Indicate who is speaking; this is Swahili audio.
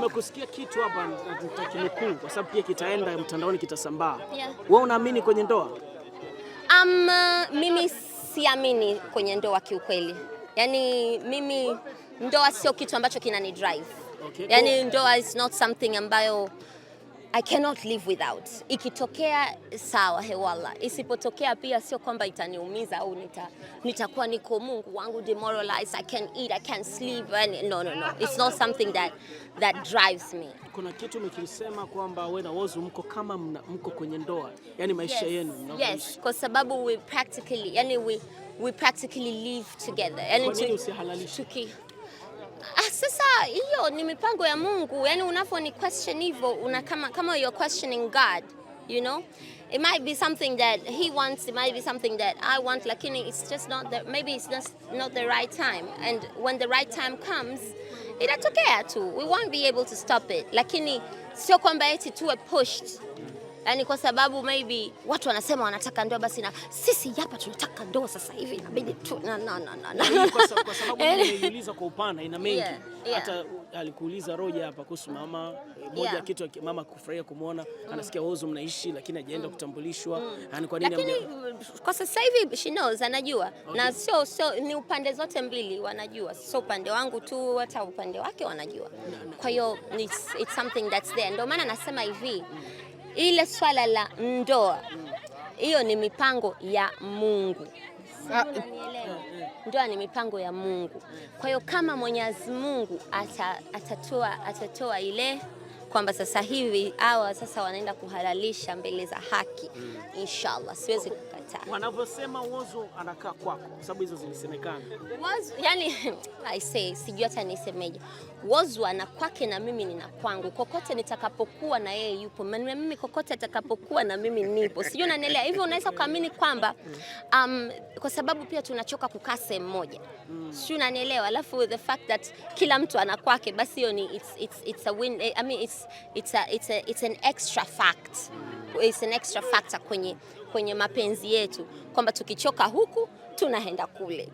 Speaker 1: Nimekusikia kitu hapa na nitakinukuu kwa sababu pia kitaenda mtandaoni, kitasambaa. Wewe unaamini kwenye ndoa?
Speaker 2: Mimi siamini kwenye ndoa kiukweli. Yaani mimi ndoa sio kitu ambacho kinani drive. Yaani ndoa is not something ambayo I cannot live without. Ikitokea sawa, hewala. Isipotokea pia sio kwamba itaniumiza au nitakuwa niko, Mungu wangu, demoralized, I can't eat, I can't sleep. And no. It's not something that drives me.
Speaker 1: Kuna kitu umekisema kwamba wewe na Whozu mko kama mko kwenye ndoa, yaani maisha yenu mnavyoishi.
Speaker 2: Yes, kwa sababu we practically, yani we practically live together. Yani
Speaker 1: Kwa nini usihalalishe?
Speaker 2: Ah, sasa hiyo ni mipango ya Mungu. Yani unavyo question hivyo, una kama you're questioning God. It might be something that he wants, it might be something that I want, lakini it's just not the, maybe it's just not the right time. And when the right time comes, itatokea tu. We won't be able to stop it. Lakini sio kwamba eti tuwe pushed, yani kwa sababu maybe watu wanasema wanataka ndoa, basi na sisi hapa tunataka ndoa sasa hivi, inabidi tu, no, no, no, no, no.
Speaker 1: Hii kwa sababu nimeiuliza kwa upana, ina mengi. Hata alikuuliza Roja hapa kuhusu mama moja, kitu mama kufurahia kumwona, anasikia Whozu mnaishi lakini hajaenda kutambulishwa. Yaani kwa nini
Speaker 2: Lakini kwa sasa hivi she knows, anajua. Na sio ni upande zote mbili wanajua, sio upande wangu tu, hata upande wake wanajua. Kwa hiyo it's something that's there. Ndio maana nasema hivi, ile swala la ndoa hiyo ni mipango ya Mungu. Unanielewa? Ndoa ni mipango ya Mungu. Kwa hiyo kama Mwenyezi Mungu atatoa ile kwamba sasa hivi hawa sasa wanaenda kuhalalisha mbele za haki, inshallah siwezi kukataa.
Speaker 1: Wanavyosema Whozu anakaa kwako, kwa sababu hizo zilisemekana.
Speaker 2: Whozu, yani I say, sijui hata nisemeje. Whozu ana kwake na mimi nina kwangu. Kokote nitakapokuwa na yeye yupo, na mimi kokote atakapokuwa na mimi nipo. Sijui unanielewa? Hivyo unaweza kuamini kwamba kwa sababu pia tunachoka kukaa sehemu moja. Sijui unanielewa? Alafu the fact that kila mtu ana kwake, basi hiyo ni it's a win, I mean it's an extra fact. It's an extra factor kwenye mapenzi yetu kwamba tukichoka huku tunaenda kule.